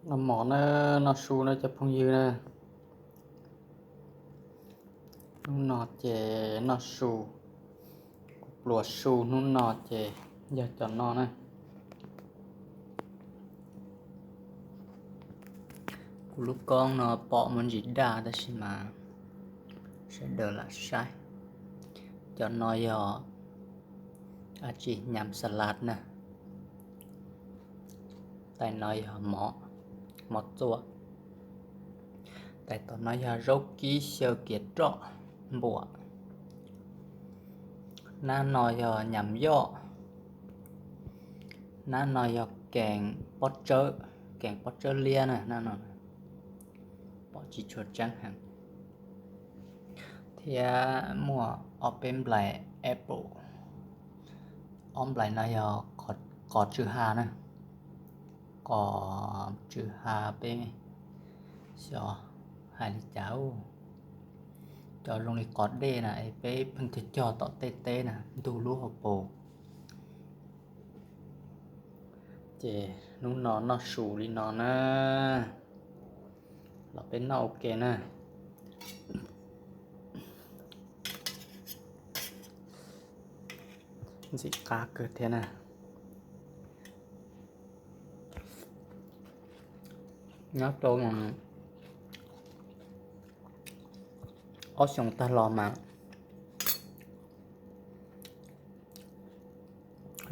Noj mov na, noj su na cov phooj ywg na. Hnub no ces noj su, kuv pluas su hnub no ces yog cov no na. Kuv lub koob no pom muaj ntsis daj tab sis mas sawv daws lam saib. Cov no yog dab tsi? Nyam salad na. Tais no yog mov, mov txua. Tais tom no yog zaub kib xyaw kiav roj npuam. Nab no yog nyam yoj. Nab no yog kees pob tsawb, kees pob tsawb liab na, nab no pom tsis tshua tseeb heev. Thiab muaj ob peb nplais apple, ob nplais no yog qos tsw ha na, qos tsw ha peb xyov hais li cas, cov zoo li qos dej na es peb pheej cog cog tom tej teb na ntug lub hauv paus. Ces hnub no noj su li no na, los peb noj ua ke na. Ntxim qab kawg thiab na. Nyob rau ob xyoos tag los mas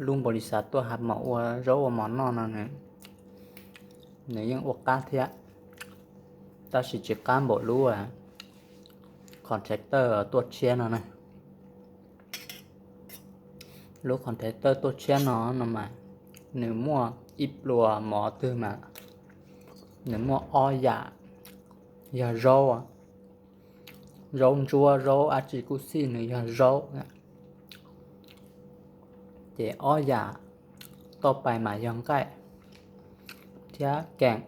lub npaum li xav tuaj ha mos ua zaub ua mov noj no, nws yeej ua qab thiab, tab sis tsis qab npaum lub contractor tuaj tshiab no na. Lub contractor tuaj tshiab no no mas nws muaj ib pluas mov twg mas nws muaj ob yam yog zaub, zaub ntsuab zaub dab tsi kuj xij nws yog zaub. Ces ob yam toj pais mas yog nqaij thiab kees